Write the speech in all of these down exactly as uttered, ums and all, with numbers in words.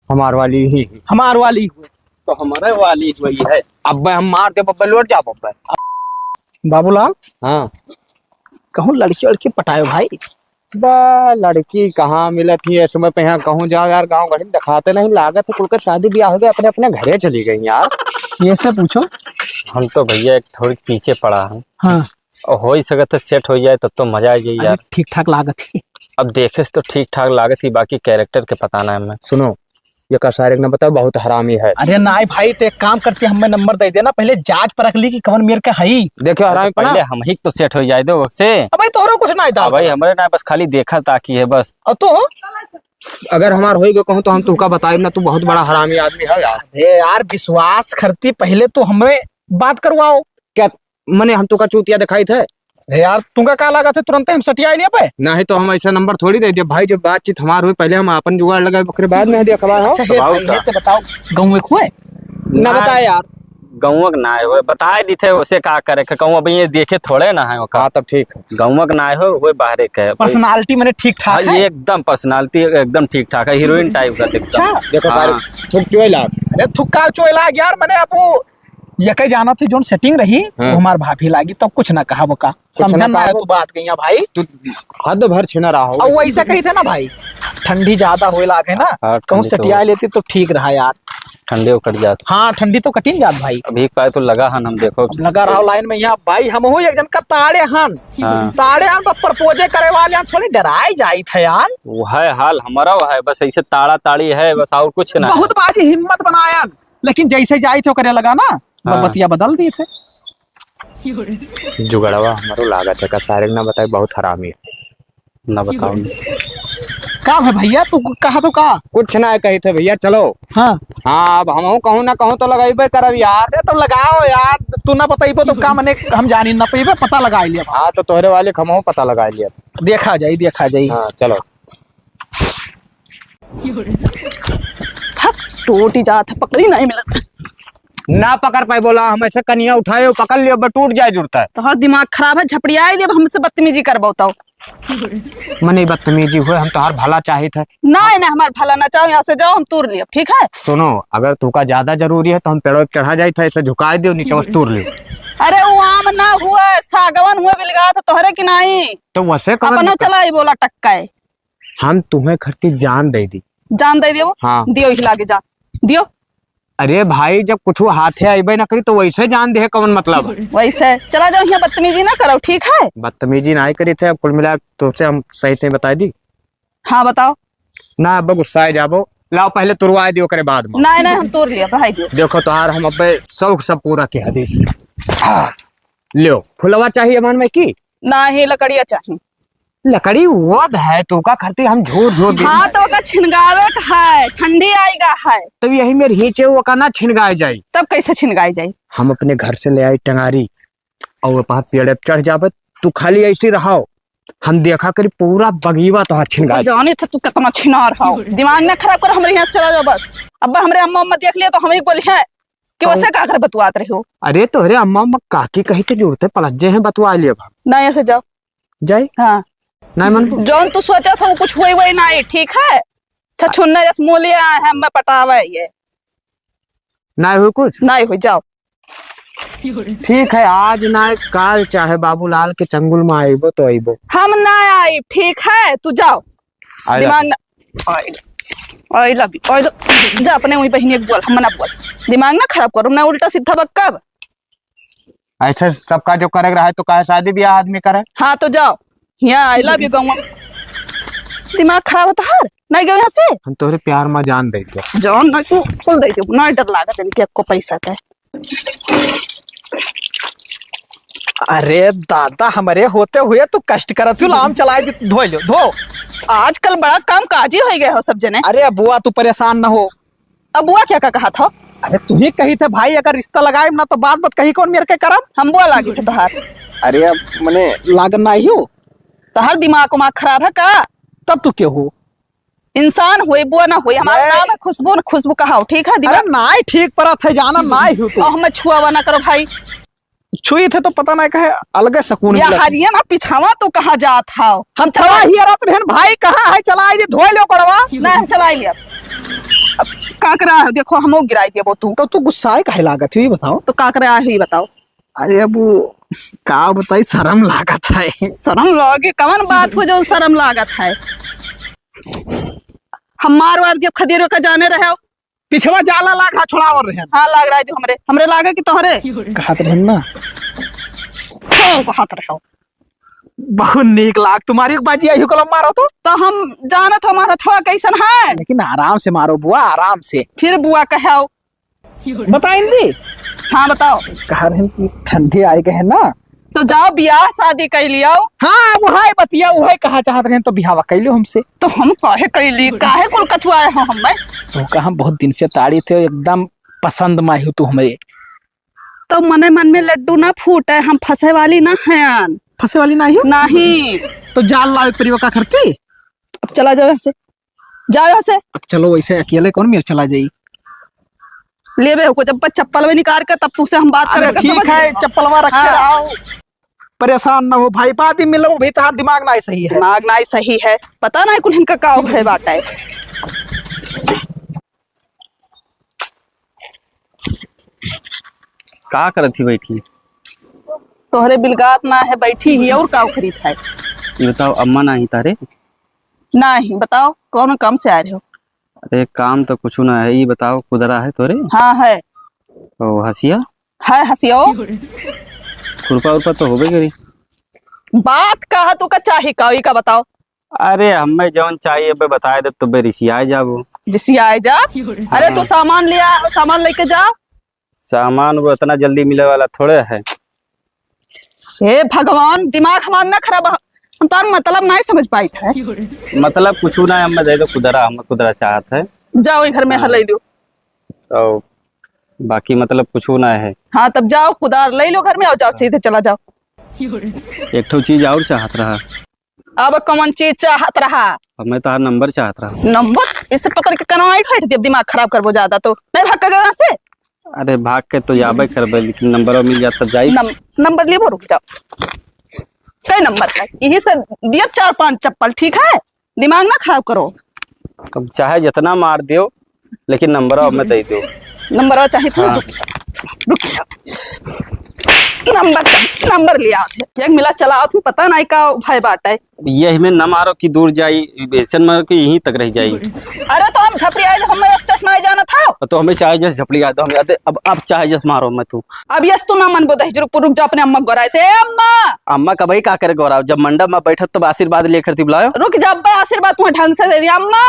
हमार वाली ही। हमार वाली हुए। तो हमारे वाली वही है। अब्बे हम मार दे, अब्बे लौट जा, अब्बे। बाबूलाल। हाँ। कहूँ लड़की वड़की पटायो भाई। बा, लड़की कहाँ मिलत ही इस समय पे? यहाँ कहूँ जाओ यार, गाँव गढ़ी में दिखाते नहीं, लागत है कुल के शादी ब्याह हो गए, अपने अपने घरे चली गई यार। ये से पूछो। हम तो भैया एक थोड़ी पीछे पड़ा है। हाँ। और हो ही सकत है सेट हो जाए तब तो मजा आ जाए अरे यार। ठीक ठाक लागत ही। अब देखे से तो ठीक ठाक लागत ही, बाकी कैरेक्टर के पता ना है हमें। सुनो, ये का सारे ने बताओ, बहुत हरामी है। अरे नाई भाई, तो एक काम करती, हमें नंबर दे देना, पहले जांच परख ली कि कवन मेर के हई। देखियो हरामी पहले पड़ा। हम ही तो सेट हो जाए दो से। अब भाई तोहरो कुछ ना दाव अब भाई लगा। हमरे ना, बस खाली देखा ताकी है बस। और तो अगर हमार होई गयो कहूँ तो हम तुहका बताइब ना, तू बहुत बड़ा हरामी आदमी है यार। अरे यार, विश्वास करती, पहले तो हमें बात करवाओ। क्या मने हम तुका चूतिया दिखाई थे? अरे यार, तुमका का लागत है तुरंते हम सटिया लिया पे? नहीं तो हम ऐसा नंबर थोड़ी दे दे भाई, जब बातचीत हमार हुई, पहले हम आपन जुगाड़ लगाए, ओकरे बाद में देखा भाई, हाँ? अच्छा, हे बताओ भाई, का? हे तो बताओ, गाँव एक हुए? ना ना। बताए यार। गाँव के ना हुए, बताए दी थे, उसे का करे के, कहूँ अब ये देखे थोड़े ना है ओका। हाँ, तब ठीक है। गाँव के ना हो, हुए बाहरे के है। पर्सनालिटी मने ठीक ठाक हाँ, है? ये एकदम पर्सनालिटी एकदम ठीक ठाक है, हीरोइन टाइप का दिखता है। अच्छा। देखो सारे हाँ। थुक चोए लाग। अरे थुक्का चोए लाग यार, मने अब वो ये कह जाना थी, जोन सेटिंग रही, हाँ। वो हमार भाभी लागी, तो कुछ ना कहा वो का। कुछ ना समझन ना कहा है वो। तू बात कहिया भाई। तू हद भर छिना रहा हो। और वैसा कही थे ना भाई, ठंडी ज्यादा होए लागे ना, हाँ, कहूँ ठंडी तो सटिया लेती तो ठीक रहा यार। ठंडी उकट जात। हाँ, ठंडी तो कटिन जात भाई। अभी का तो लगा हन, हम देखो। अब लगा रहा लाइन में यहाँ भाई, हम हो एक जन का ताड़े हन। हाँ। ताड़े हन, बस प्रपोजे करे वाले हन, थोड़ी डराए जाई थे यार। वो है हाल हमारा, वो है बस ऐसे ताड़ा ताड़ी है बस, और कुछ ना है। बहुत बाजी हिम्मत बनाया, लेकिन जैसे जाई थे ओकरे लगा ना, हाँ। बतिया बदल दी थे। जुगड़वा हमारो लागत है, का सारे ना बताए, बहुत हरामी है। ना बताओ। का है भैया, तू कहा तो का? कुछ ना कही थे भैया, चलो। हाँ। हाँ, अब हमहू कहूँ ना कहूँ तो लगाइबे करब यार। अरे तो लगाओ यार, तू ना बताइबो तो का मने हम जानी ना पइबे, पता लगा लिया। हाँ, तो तोहरे वाले हमहू पता लगा लिया। देखा जाई, देखा जाई। हाँ, चलो। फक, टूट ही जात है, पकड़ी नहीं मिलत। ना पकड़ पाई बोला, हम ऐसे कनिया उठाए, पकड़ लियो, बस टूट जाए जुड़ता है। तोहर दिमाग खराब है, झपड़ियाई देब, हमसे बदतमीजी करबो तो। मने बदतमीजी हुए, हम तोहार भला चाहित है। ना, ना, हमार भला ना चाहो, यहाँ से जाओ, हम तूर लियो, ठीक है? सुनो, अगर तुका ज्यादा जरूरी है तो हम पेड़ों पे चढ़ा जाइत है, ऐसे झुकाए दियो, नीचे बस तूर लियो। अरे वो आम ना हुए, सागवन हुए, बिलगात है तोहरे की नाई। तो वैसे कवन अपनो दिक्कत? चलाई बोला टक्का है। हम तुम्हें खरती जान दे दी। जान दे दियो? हाँ। दियो, इस लागे जान। दियो। अरे भाई, जब कुछ हाथे अइबे ना करी तो वैसे जान दे, कौन मतलब है? वैसे चला जाओ, यहाँ बदतमीजी ना करो, ठीक है? बदतमीजी ना करी थे, अब कुल मिला तुमसे हम सही सही बताई दी। हाँ, बताओ। ना, अब गुस्सा आ जाबो। लाओ, पहले तुरवा दियो, करे बाद में। नहीं, नहीं, हम तोड़ लिया, भाई दियो। देखो, तोहार हम अबे शौक सब पूरा किया दी। हाँ, लियो, फुलवा चाहिए मन में की? नहीं, लकड़िया चाहिए। लकड़ी वो है, तो का करती हम झूठ झूठ हाँ, तो ओका छिनगावे का है, ठंडी आएगा है। तब यही मेरे हीचे वो का ना छिनगाए जाई। तब कैसे छिनगाए जाई? हम अपने घर से ले आई टंगारी और वो पास पेड़ पे चढ़ जाबे, तू खाली ऐसे रहो, हम देखा करी पूरा बगीवा तोहार छिनगाए। जाने था तू कितना छिनार हो, दिमाग ना खराब कर, हमरे यहाँ से चला जाओ बस। अब हमरे अम्मा अम्मा देख लिया तो हम ही बोली है कि कौन? वैसे का कर बतुआत रहे हो? अरे तोहरे अम्मा अम्मा काकी कही के जुड़ते पलट जे हैं, बतुआ लिए अब। ना, ऐसे जाओ। जाई? हाँ। नाहीं मनबू? जौन तू सोचा था, वो कुछ होई वही नाहीं, ठीक है? छछुन्ना जस मोलिया है, मैं पटावे ये। नाहीं होई कुछ? नाहीं होई, जाओ। ठीक है, आज नाहीं, काल चाहे बाबूलाल के चंगुल में आइबो तो आइबो। हम ना आइब, ठीक है? तू जाओ। I love दिमाग you। ना, I, I love you, I love, जा अपने वही बहिनी के बोल, हम ना बोल। दिमाग ना खराब करो, ना उल्टा सीधा बक्कब। ऐसे सबका जो करे के रहे तो काहे शादी ब्याह आदमी करे? हाँ तो जाओ, यहाँ I love you गौवा। दिमाग खराब होता हर, नहीं गयो यहाँ से। हम तोहरे प्यार में जान दे दो। जान ना तू कुल दे दो, ना डर लागत इनके आपको पैसा का। अरे दादा, हमरे होते हुए तू कष्ट करत हो, लाम चलाए दे, धो लो, धो। आजकल बड़ा काम काजी हो गए हो सब जने। अरे बुआ, तू परेशान न हो, अब बुआ क्या का कहा था? अरे तू ही कही थे भाई, अगर रिश्ता लगाए ना तो बात बात कही कौन मेरे के करब? हम बुआ लागी थे तोहार। अरे अब मने लागन ना आई हो। तोहार दिमाग उमाग खराब है का? तब तू के हो? इंसान होए बुआ ना होए, हमारा अरे। नाम है खुशबू, ना खुशबू कहाओ, ठीक है? अरे दिमाग नाई ठीक परत है, जाना नाई हो तू। और हमें छुआवा ना करो भाई। छुई थे तो पता नहीं कहे अलगे सुकून या मिलत। हरिया ना पिछावा तू कहाँ जात हाव? हम चला ही रहत रहन भाई, कहाँ है? चला आइए, धोए लो कड़वा। नहीं, हम चला लिया। अब का करे आए हो? देखो, हमो गिराई देबो तू। तो तू गुस्साए काहे लागत हो, ये बताओ। तो का करे आए हो, ये बताओ। अरे अब वो का बताई, शर्म लागत है। शर्म लागे? कवन बात हो जो शर्म लागत है? हम मार वार दियो खदेरो का जाने रहे हो। पिछवा जाला लाग रहा, छोड़ावर रहे। हाँ, लाग रहा है जो हमरे, हमरे लागे कि तोहरे? कहत रहन ना। कौन कहत रहे हो? बहुत नीक लाग तुम्हारी एक बाजी आई हो कलम मारो तो। तो हम जानत हो हमार हथवा कैसन है। लेकिन आराम से मारो बुआ, आराम से। फिर बुआ कहो। बताइन दी? हाँ, बताओ। कहा रहन कि ठंडी आई गए है ना। तो जाओ बियाह शादी कर लियो। हाँ, वो है बतिया, वो है कहा चाहत रहन तो बिहावा कर लियो हमसे। तो हम काहे कैली, काहे कुल कचुआए हो हमें? तो कहा हम बहुत दिन से ताड़ी थे, एकदम पसंद मा ही तू हमें। तो मने मन में लड्डू ना फूटे, हम फंसे वाली ना हैं। फंसे वाली ना ही हो? नहीं। तो जाल लाओ एक परिवा का करती। अब चला जाओ यहाँ से, जाओ यहाँ से। अब चलो, वैसे अकेले कौन मेरे चला जाई? लेबे हो कुछ, जब चप्पल में निकाल के तब तुझसे हम बात अरे करेंगे, ठीक समझ है, गए? चप्पलवा रखे हाँ। रहो, परेशान ना हो भाई, बाद में मिलो भी, तहार दिमाग ना ही सही है। दिमाग ना ही सही है, पता ना कुल इनका का भय बाटा है। का करत ही बैठी? तोहरे बिलगात ना है, बैठी ही और का करीत है? ये बताओ, अम्मा ना ही तारे? ना ही, बताओ कौन काम से आ रहे हो? अरे काम तो कुछ ना है, ये बताओ कुदरा है तोरे? हाँ है। तो हसिया? है हसियो। खुरपा उरपा तो होबे करी। बात का है, तू का चाही का, ई का बताओ? अरे हमें जौन चाहिए बे बताए दे, तो बे रिसियाए जाबो। रिसियाए जा? अरे हाँ। तू सामान ले आ, सामान लेके जा। सामान वो इतना जल्दी मिले वाला थोड़े है। हे भगवान, दिमाग हमार ना खराब, हम तार मतलब नहीं समझ पाइत है। मतलब कुछ ना है, हमें दे दो कुदरा, हमें कुदरा चाहत है। जाओ, ई घर में हाँ। हलई लो। तो बाकी मतलब कुछ ना है। हाँ, तब जाओ, कुदार ले लो घर में और जाओ, सीधे चला जाओ। एक ठो चीज और चाहत रहा। अब कौन चीज चाहत रहा? अब मैं तहार नंबर चाहत रहा। नंबर? इसे पकड़ के कनवा ऐंठ ऐंठ देब, दिमाग खराब करबो ज्यादा तो। नहीं भाग के गए यहाँ से? अरे भाग के तो जाबे करबे, लेकिन नंबरवा मिल जात तब जाई। नम-, नंबर लेबो, रुक जाओ। कई नंबर का? यही से दिया चार पांच चप्पल, ठीक है? दिमाग ना खराब करो। अब चाहे जितना मार दियो, लेकिन नंबरवा हमें दे दो। नंबरवा चाही तो हाँ। रुक, रुक। नंबर, नंबर लिया थे। एक मिला चलाओ थे, पता नहीं का भय बाटा है। ये हमें न मारो कि दूर जाई, ऐसे न मारो कि यहीं तक रह जाई। अरे तो हम झपड़ी आए, हम रास्ते से नहीं जाना था। तो हमें चाहे जैसे झपड़ी आए, तो हम जाते, अब आप चाहे जैसे मारो मैं तू। अब यस तू ना मन बोदही, रुक, रुक जा, अपने अम्मा को गोराए थे। ए अम्मा! अम्मा का भाई का करे गोराओ? जब मंडप में बैठत तब आशीर्वाद लेकर थी बुलायो। रुक जा अब्बा, आशीर्वाद तुम्हें ढंग से दे दिया। अम्मा,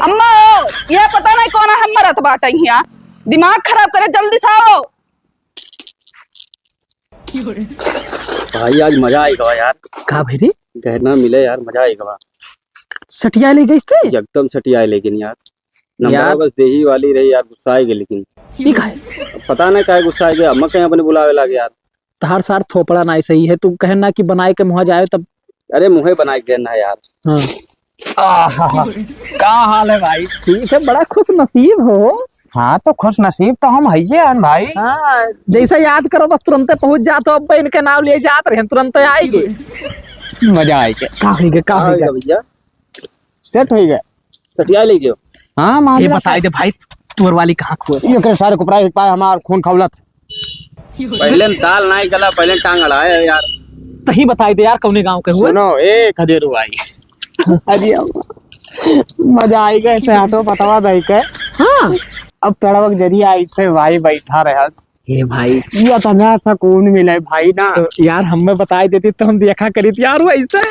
अम्मा हो, ये पता नहीं कौन है, हम मरत बाटे यहाँ। दिमाग खराब करे, जल्दी से आओ। भाई आज मजा आएगा यार। का भाई रे? गहना मिले यार, मजा आएगा। सटिया ले गई थे? एकदम सटिया ले गई यार। नंबर यार। बस देही वाली रही यार, गुस्सा आएगी लेकिन। ई काहे? अब पता नहीं काहे गुस्सा आएगी, अम्मा कहीं अपने बुलावे लागे यार। तहार सार थोपड़ा नाई सही है, तू कहे ना कि बनाए के मुँह जाए तब। अरे मुँहे बनाए के ना यार। हाँ। आहा, का हाल है भाई? ठीक है, बड़ा खुश नसीब हो। हाँ, तो खुश नसीब तो हम हइये हन भाई। हाँ, जैसे याद करो बस तुरंते पहुँच जात हो, अब इनके नाम लिए जात रहे, तुरंते आएंगे। मजा आएगा। का होइगा, का का होइगा? होइगा भैया? सेट होइगा। सटिया ले गयो। हाँ, ये मामला बताई सेट। दे भाई, तोर वाली कहाँ खो? ये करे सारे कुपरा एक पाए हमार खून खौलत। पहले न ताल नाई गला, पहले न टांग अड़ाए है यार। तही बताई दे यार, कौने गाँव के हुए? सुनो, ए खदेरू भाई। अरे अम्मा, मजा आई गए से हाथों पतवा दई के। हाँ। अब पेड़वा के जरिया ऐसे भाई बैठा रहे। हे भाई। ये तो ना सुकून मिले भाई ना। तो यार, हमें बताई देती तो हम देखा करी यार वैसे।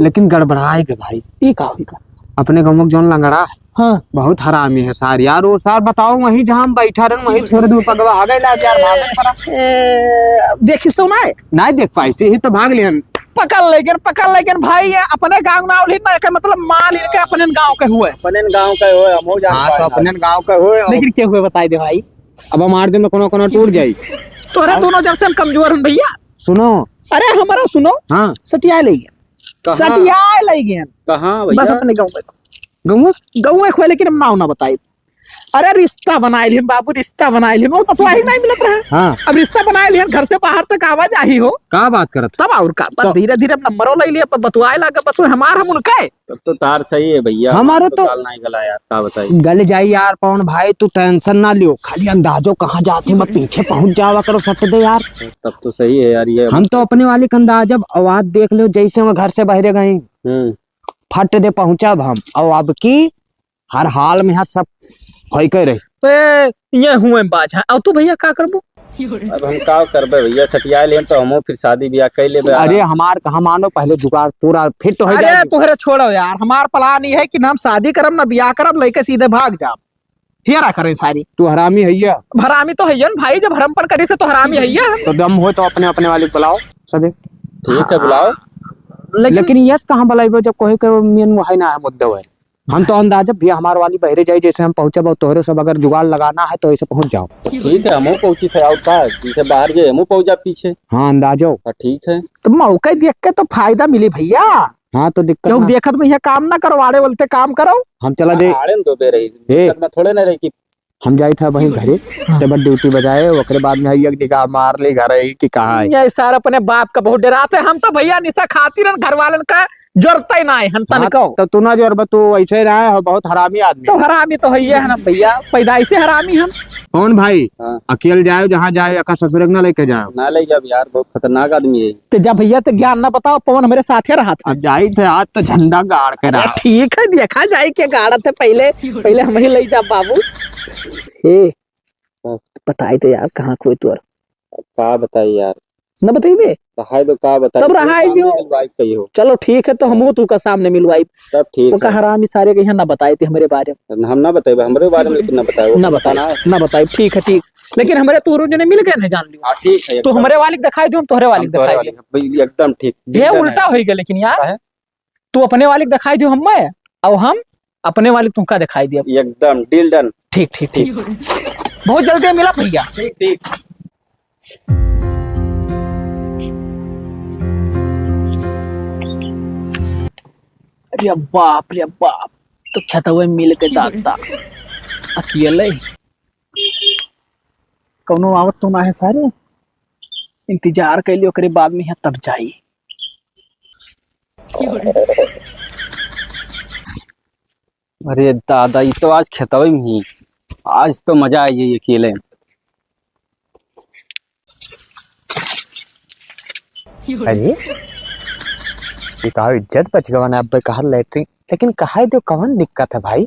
लेकिन गड़बड़ाए के भाई। ई का होई का? अपने गाँव में जौन लंगड़ा है, हाँ। बहुत हरामी है सार यार। वो सार बताओ, वहीं जहाँ हम बैठा रहन, वहीं छोड़ दो पगवा, आ गए लाग यार, भागत पड़ा। ए, अब देखिस तो ना? नहीं देख पाई, यही तो भाग लेन। पकड़ लेगेन, पकड़ लेगेन भाई, ये अपने गाँव ना उलिन ना, एके मतलब माल इनके अपने गाँव के हुए। अपने गाँव के हुए, हम हो जान हाँ, पाए तो ना। अपने गाँव के हुए। लेकिन के हुए बताई दे भाई। अब हमार दिन में कोनो कोनो टूट जाई। तोरे अब दोनों जब से हम कमजोर हन भैया। सुनो। अरे हमारा सुनो। हाँ। सटिया ले गया। कहाँ? सटिया ले गया। कहाँ भैया? बस अपने गाँव में। गाँव? गाँव में खोए, लेकिन हम नाव ना बताई। अरे रिश्ता बनाए लिहन बाबू, रिश्ता बनाए लिहन, वो बतुआ ही नहीं मिलत रहा। हाँ। अब रिश्ता बनाए लिहन, घर से बाहर तक आवाजाही हो। का बात करत? तब और का, बस तो धीरे धीरे अब नंबरों ले लिए, अब बतुआए लागे, बस वो हमार हम उनका है। तब तो तार सही है भैया, हमारो तो तो ताल नहीं गला यार, का बताई। गल जाई यार पवन भाई, तू tension ना लियो, खाली अंदाजो कहाँ जात है, मैं पीछे पहुँच जावा करो सट दे यार। तब तो सही है यार, ये हम तो अपने वाली का अंदाज अब आवाज देख लियो, जैसे वो घर से बहरे गई, हम्म। फट दे पहुँचब हम, और अब की हर हाल में यहाँ सब होई के रही। तो ये, ये हुए बाज है। और तू भैया का करबो? अब हम का करबे भैया, सटिया लेन तो हमो फिर शादी ब्याह कर लेबे अरे आराम से। हमार कहाँ मानो, पहले जुगाड़ पूरा फिट हो अरे जाए। तोहरे छोड़ो यार, हमार plan ई है कि ना हम शादी करब ना ब्याह करब, लइके सीधे भाग जाब। हेरा करे सारी। तू हरामी है या? हरामी तो है न भाई, जब हरमपन करी थे तो हरामी है या। तो दम हो तो अपने, अपने वाली बुलाओ सभी। ठीक है, बुलाओ। लेकिन लेकिन यस कहाँ बुलाइबो जब कोई के मेन वो है ना है, मुद्दा है। हम तो अंदाजा भैया हमार वाली बहरे जाई, जैसे हम पहुँचब और तोहरे सब अगर जुगाड़ लगाना है तो ऐसे पहुँच जाओ। तो ठीक है, हमहू पहुँची थे, और का, जैसे बाहर गए हमहू पहुँच जा पीछे। हाँ, अंदाजो। तो ठीक है। तो मौका देख के तो फायदा मिली भैया। हाँ, तो दिक्कत क्यों ना। देखत में यहाँ काम ना करो, आड़े बोलते काम करो। हम चला दे। आड़े न दो बे रही, ए। दिक्कत में थोड़े ना रही कि हम जाई था वहीं घरे, हाँ। टेबल ड्यूटी बजाए, ओकरे बाद में एक निगाह मार ली घर आई कि कहाँ है। ये सार अपने बाप का बहुत डराते। हम तो भैया निशा खातिर घर वालन का जरूरत ही ना है, हम हाँ, तनिको। तो तू ना जोर बा, तू ऐसे ही रहा है, बहुत हरामी आदमी। तो हरामी तो है ही है ना भैया, पैदाइश से हरामी हम। कौन भाई? हाँ। अकेल जाए जहाँ जाए, एका ससुरे के ना लेके जाओ। ना ले जाब यार, बहुत खतरनाक आदमी है। ते जा भैया, ते ज्ञान ना बताओ, पवन हमरे साथे रहा था। अब जाई थे आज तो झंडा गाड़ के अरे रहा। ठीक है, देखा जाए के गाड़त है पहले, पहले हम ही ले जा बाबू। हे, हाँ। बताई दे यार, कहाँ कोई तोर? का बताई यार? न बताइबे? रहाई दो, का बताई? तब रहाई दियो। मिलवाई कही हो। चलो ठीक है, तो हमहू तू का सामने मिलवाई। तब ठीक ओका है। हरामी सारे के यहाँ ना बताई थे हमरे बारे में। हम ना बताइबे हमरे बारे में, लेकिन ना बताए, वो ना बताई, बताना है। ना बताई, ठीक है, ठीक। लेकिन हमरे तोहरो जने मिल गए ना, जान लियो। हाँ, ठीक है, तो एकदम। हमरे वाली के दिखाई दो, हम तोहरे वाली हम के तोहरे दिखाई वाली दो। भाई, एकदम ठीक। ये डीजल उल्टा है। हो गया लेकिन यार। काहे? तू अपने वाली के दिखाई दियो हमें, और हम अपने वाली तुमका दिखाई दिया। एकदम deal done। ठीक, ठीक, ठीक। बहुत जल्दी मिला भैया। ठीक, ठीक। अरे बाप रे बाप, तो खेतवे मिल के दाता अकेले। कौनो आवत तो ना है सारे, इंतजार कैली, ओकरे बाद में यहाँ तब जाई। अरे दादा, ई तो आज खेतवे में ही, आज तो मजा आई है अकेले। अरे, ये का इज्जत बच गवा ना, अब कहा लेटरिन, लेकिन कहा दो कवन दिक्कत है भाई?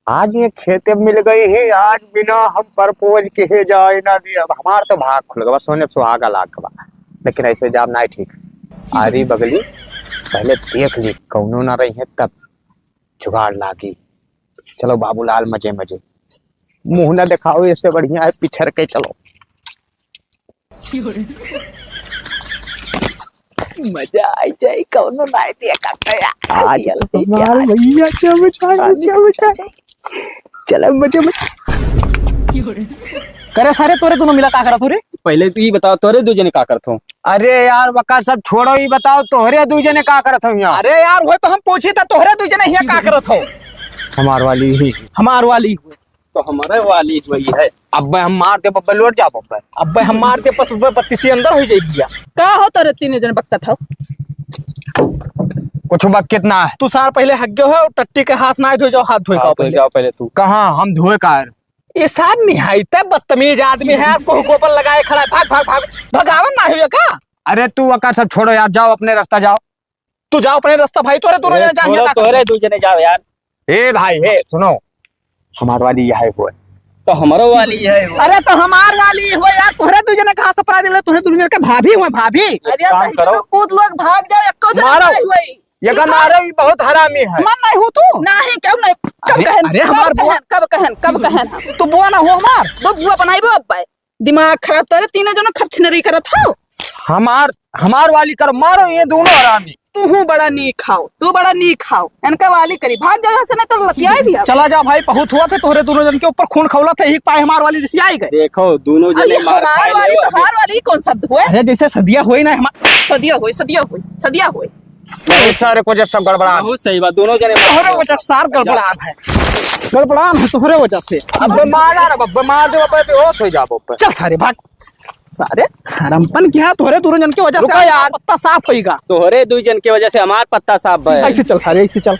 आज ये खेते मिल गई है, आज बिना हम परपोज किहे जाए ना दी। अब हमार तो भाग खुल गवा, सोने सुहागा लाग गवा, लेकिन ऐसे जाब ना ठीक। अरे बगली, पहले देख ली, कौनो ना रही है तब जुगाड़ लागी। चलो बाबूलाल, मजे मजे, मुंह ना दिखाओ, इससे बढ़िया है पिछर के चलो। मजा आ जाए, कौनो ना दिया करता यार। आज रियल तो है हमार यार। भैया, क्या मजा आ गया, क्या मजा आ गया। चलो मजे मजे। करे सारे, तोरे दोनों मिला का करत हो रे? पहले तू ई बताओ, तोरे दू जने का करत हो? अरे यार, वका सब छोड़ो, ई बताओ, तोहरे दू जने का करत हो यहाँ? अरे यार, वो तो हम पूछी था, तोहरे दू जने यहाँ का करत हो? हमार वाली ही। हमार वाली हुए। तो हमारे वाली वही है। अब्बे हम मार दे, बब्बे लौट जा, बब्बे। अब्बे हम मार दे, बस, बब्बे बत्तीसी अंदर हो जाए भैया। का हो तोरे तीनों जने बकत हो? कुछ बकत ना है। तू सार पहले हग गयो हो, टट्टी के हाथ ना धोए जाओ, हाथ धोए हाथ का धोए पहले। जाओ पहले तू। कहाँ हम धोए का है? ये सार निहायते बदतमीज आदमी है यार, कोह गोबर लगाए खड़ा है, भाग, भाग, भाग, भगावन ना हुए का? अरे तू वका सब छोड़ो यार, जाओ अपने रास्ता जाओ। तू जाओ अपने रास्ता भाई, तोरे दोनों अरे जने जान छोड़ो, जा। तोरे दू जने जाओ यार। ए भाई, हे सुनो, हमार वाली यह है। तो हमरो वाली यह है। अरे तो हमार वाली हो यार, तोहरे दू जने कहाँ सपना दिले, तोहरे दू जने के भाभी हुए, भाभी। अरे काम तही करो। चलो कूद लोग भाग जाओ, एको जने मारो। नहीं हुई। ये का मारो, ये बहुत हरामी है। मन नहीं हो तू। नहीं, क्यों नहीं? कब अरे, कहन, अरे, कब हमार बुआ कहन, कब कहन, कब कहन हम? तू बुआ ना हो हमार। वो बुआ बनाइबो अब भाई। दिमाग खराब, तोरे तीनों जनो खपछनरी करत हो। हमार, हमार वाली कर मारो ये दोनों हरामी। तू बड़ा नीक खाओ, तू बड़ा नीक खाओ। इनका वाली करी, भाग जाओ यहाँ से, नहीं तो लतियाई दिया। चला जा भाई, बहुत हुआ थे तोहरे दोनों जन के ऊपर खून खौला थे, एक पाए हमार वाली रिसियाई गए। देखो, दोनों अरे जने मार हमार खाए वाली, ले। तोहार वाली कौन शब्द हुए? अरे जैसे सदिया हुई ना हमार। सदिया हुई, सदिया हुई, सदिया हुई। बहुत सारे को जब सब गड़बड़ा। बहुत सही बात, दोनों जने मार तोहरे खाए। वजह सार गड़बड़ा है। गड़बड़ान है तोहरे वजह से। अबे मार ना, अबे मार दे, अबे बेहोश हो जाबो अबे। चल सारे भाग। सारे हरमपन क्या, तोहरे दोनों जन के वजह से रुको यार। पत्ता साफ होइगा। तोहरे दुई जन के वजह से हमार पत्ता साफ भय। ऐसे चल सारे, ऐसे चल।